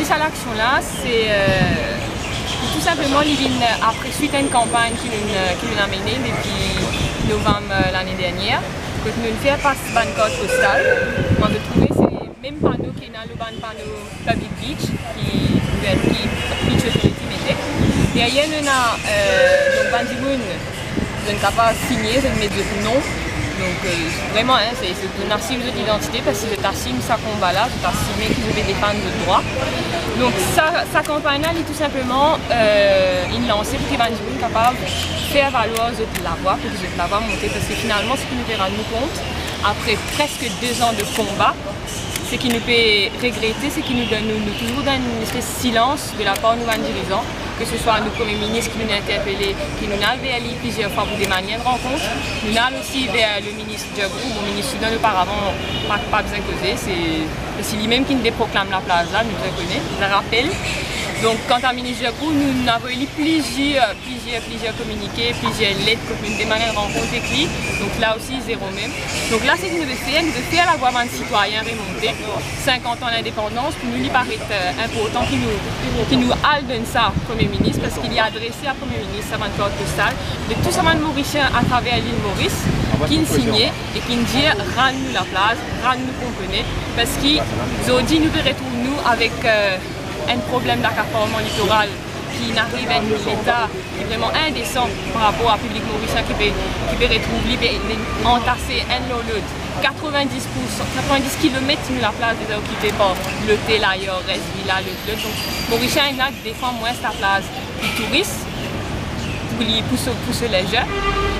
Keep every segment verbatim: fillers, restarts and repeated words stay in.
Sa laksion la, se, euh, tou sinpleman, li vinn apre swit enn kanpagn ki nou, ki nou amenn depi novam, euh, lane dernier, kot nou fer pas bann kart postal. Mwa, mo trouve se mem pano ki ena lor bann pano Public Beach, ki, ki Beach Authority mete. Deryer nou ena, euh, donk, bann dimoun, zot kapav signe, zot met zot nom. Donk, euh, vreman, hein, se, se zot asim zot idantite, parski zot asim sa konba la, zot asim ki zot pe defann zot drwa. Donk, sa, sa kanpagn la, li tou sinpleman, euh, inn lanse pou ki bann dimoun kapav fer valwar zot lavwa, pou ki zot lavwa monte, parski finalman, seki nou pe rann nou kont, apre preske de zan de konba, seki nou pe regrete, seki nou, nou, nou touzour dan enn espes silans de lapar nou bann dirizan, ke se swa nou Premie Minis ki nou interpele, ki nou al ver li plizier fwa pou demann enn rankont. Nou al osi ver le minis Gergou, bon, minis Soudan oparavan, pa, pa bizin koze, se, se li mem ki inn deproklam laplas la, nou bizin kone, bizin rapel. Donk, kanta minis Gergou, nou, nou avoy li plizier, plizier, plizier kominike, plizier let, kot nou demann enn rankont ek li. Donk, la osi, zero mem. Donk la, seki nou pe fer, nou pe fer lavwa bann sitwayin remonte. Sinkant an lindepandans, pou nou, li paret, euh, inportan ki nou, ki nou al donn sa Premie Minis, parski li adrese a Premie Minis sa bann kart postal de tou sa bann Morisien atraver lil Moris, ki inn signe e ki inn dir, rann nou laplas, rann nou konpone, parski zordi nou pe retrouv nou avek, euh, enn problem dakaparman litoral ki inn ariv enn leta ki vreman indesan par rapor a piblik morisien ki pe, ki pe retrouv li pe antase enn lor lot. Katrovin-dis pou san, katrovin-dis kilomet nou laplas deza okipe par lotel, ayer, res, vila, lot, lot. Donk, Morisien ena defann mwins laplas pou touris, pou li, pou so, pou so lezer.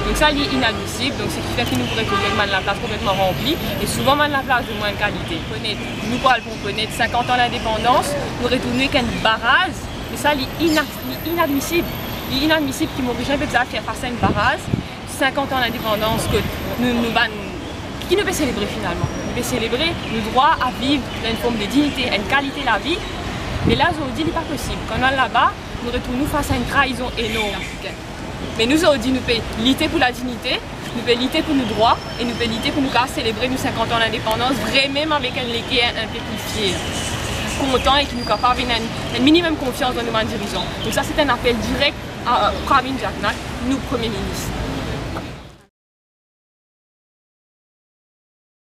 Donk sa, li inadmisib. Donk, seki fer ki nou pou retrouv bann laplas konpletman ranpli, e souvan bann laplas de mwin kalite. Konet, nou pou al pou konet sinkant an lindepandans, nou retrouv nou ek enn baraz, e sa, li ina-, li inadmisib. Li inadmisib ki Morisien pe bizin fer fas a enn baraz, sinkant an lindepandans, kot nou, nou bann, ki nou pe selebre finalman? Nou pe selebre nou drwa a viv dan enn form de dignite, enn kalite lavi. Me la, zordi, li pa posib. Kan nou al laba, nou retrouv nou fas a enn traizon enorm. Me nou, zordi, nou pe lite pou ladignite, nou pe lite pou nou drwa, e nou pe lite pou nou kapav selebre nou sinkant an lindepandans, vremem avek enn leker inpe pli fier, kontan, e ki nou kapav ena enn, enn minimem konfians dan nou bann dirizan. Donk sa, se enn apel direk a, a Pravind Jugnauth, nou Premie Minis.